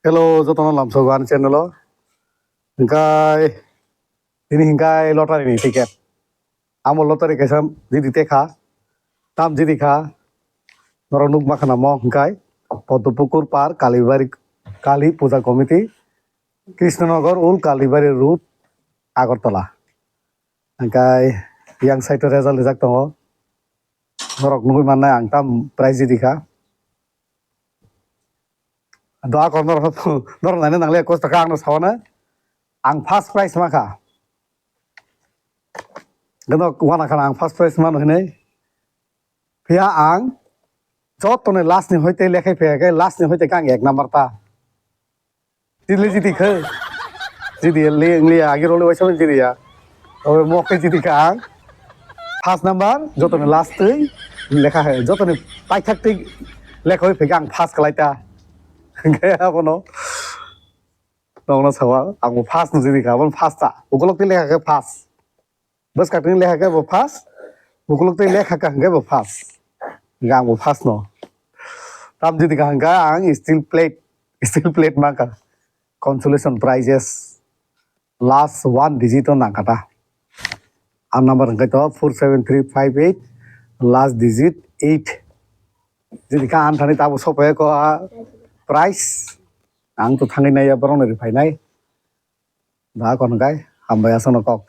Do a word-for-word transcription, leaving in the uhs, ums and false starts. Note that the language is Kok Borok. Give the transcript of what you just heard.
Hello, jotono lamsogo ani channel o. Hingkai tini hingkai lottery ni ticket. Amo lottery kaisa jiti te kha. Tam jiti kha. Norok nuk ma khana mo hingkai Poddopukur Par Kalibari Kali Puja Committee, Krishnanagar Old Kalibari Road, Agartala. Hingkai yang side o result rijak tongo. Norok nugui mannai ang tam prize jiti kha. Doa kor norok, norok naina nangle kosto kha ang no sawana. Ang first prize ma kha. Gano wana khana ang first prize mano hinui. Phiya ang jotoni last ni hoite lekhai phiya khe last ni hoite khe ang ek number ta. Tili jiti khe. Jiti le ngliya agi role waisa jiti ya. Obe mokhe jiti kha ang. First number jotoni last twi lekha hai jotoni paithak twi lekha oi phai ang first khlai ta. Hingke abono. Nokno sawa ang first no jiti kha, abono first ta. Ukolok twi lekha khe first. Bwskang twi lekha khe bo first, ukuluk twi lekha kha hwnkhe bo first. Hwnkhe ang bo first no. Tam jiti kha hwnkhe ang steel plate, steel plate mankha. Consolation prizes last one digit o nangkha ta. Ang number hwnkhe to four seven three five eight, last digit eight. Jiti kha ang thani tabo sopai ko a prize. Ang to thangwi naiya borok no riphainai. Da kon kai hambai asano kok.